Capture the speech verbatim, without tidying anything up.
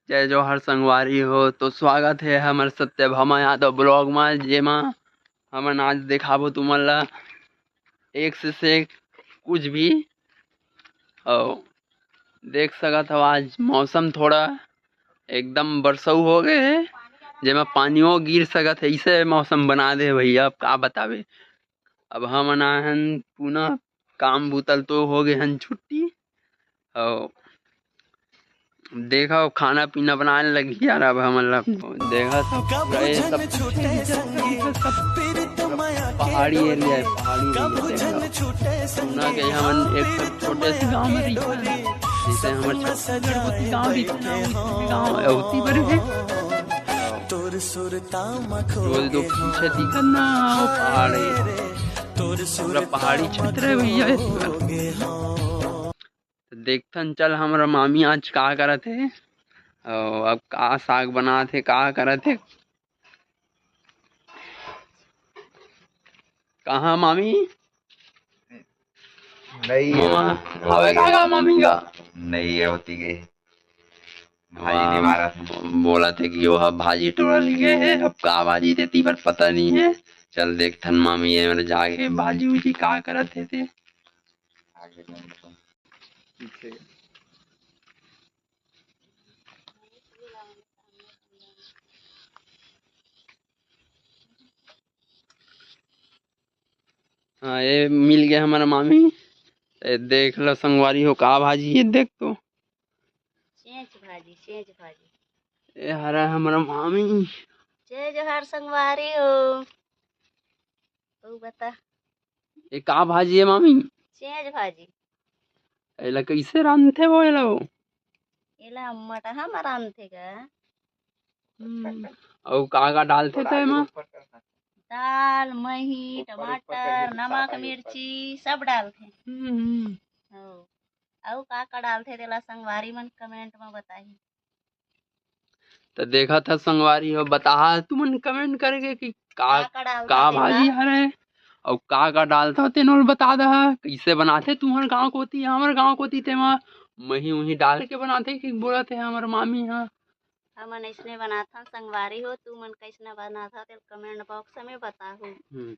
जय जोहार संगवारी हो, तो स्वागत हे हमर सत्यभामा यादव vlog मा, जेमा हमन आज देखाबो तुमन ला एक से, से एक कुछ भी। अउ देख सकत हव, आज मौसम थोड़ा एकदम बरसऊ हो गए हे, जेमा पानियो गिर सकत हे, ऐसे मौसम बना दे हे भैया, अब का बताबे। अब हमन आए हन पुनः काम बूता ल, तो हो गए हन छुट्टी। अउ देखो, खाना पीना बनाए लगही यार। अब हमन ला देखा सब पूरा ये सब पहाड़ी area हे, पहाड़ी area। देखो, सुना के हमन एक ठो छोटे से गांव में रहिथन, जैसे हमर छत्तीसगढ़ कोती गांव रहिथे ना, वैसे गांव हे, ओती बर हे। रोज दो पीछे दिखत ना, वो पहाड़ हे, पूरा पहाड़ी क्षेत्र हे भैया। तो देखथन, चल, हमर मामी आज का करत हे, अउ अब का साग बनात हे, का करत हे। कहाँ मामी? नहीं, मामा, हवे का, का मामी का? नहीं, ये होती गई। भाजी नहीं मारा था। बोला थे कि वो भाजी टोरा ले गए हे, अब का भाजी देती पर पता नहीं हे। चल देखथन मामी ये मेरे जाके भाजी उजी का करत हे ते। हाँ, ये मिल गया हमारा मामी। ये देख लो संगवारी हो, का भाजी, ये देख तो। चेंच भाजी, चेंच भाजी। ये हरा हमारा मामी। जय जोहार संगवारी हो। तू बता। ये का भाजी हे मामी? चेंच भाजी। एला कइसे रांधथे वो, एला वो? एला मटहा म रांधथे गा। हम्म। अउ का का डालथे त एमा? दाल, मही, टमाटर, नमक, मिर्ची सब डालथे। हम्म, हम्म। हो। अउ का का डालथे तेला संगवारी मन comment म बताही। त देखत ह संगवारी हो, बताहा तुमन comment करके कि का, का का डालथे का तेला? भाजी हरे अउ का का डालथा तेन ल बता दहा। कइसे बनाथे तुंहर गांव कोती, हमर गांव कोती तेमा मही उही डाल के बनाथे कि बोलत हे हमर मामी ह। हमन अइसने बनाथन संगवारी हो, तुमन कइसने बनाथा तेल comment box में बताहू। हम्म।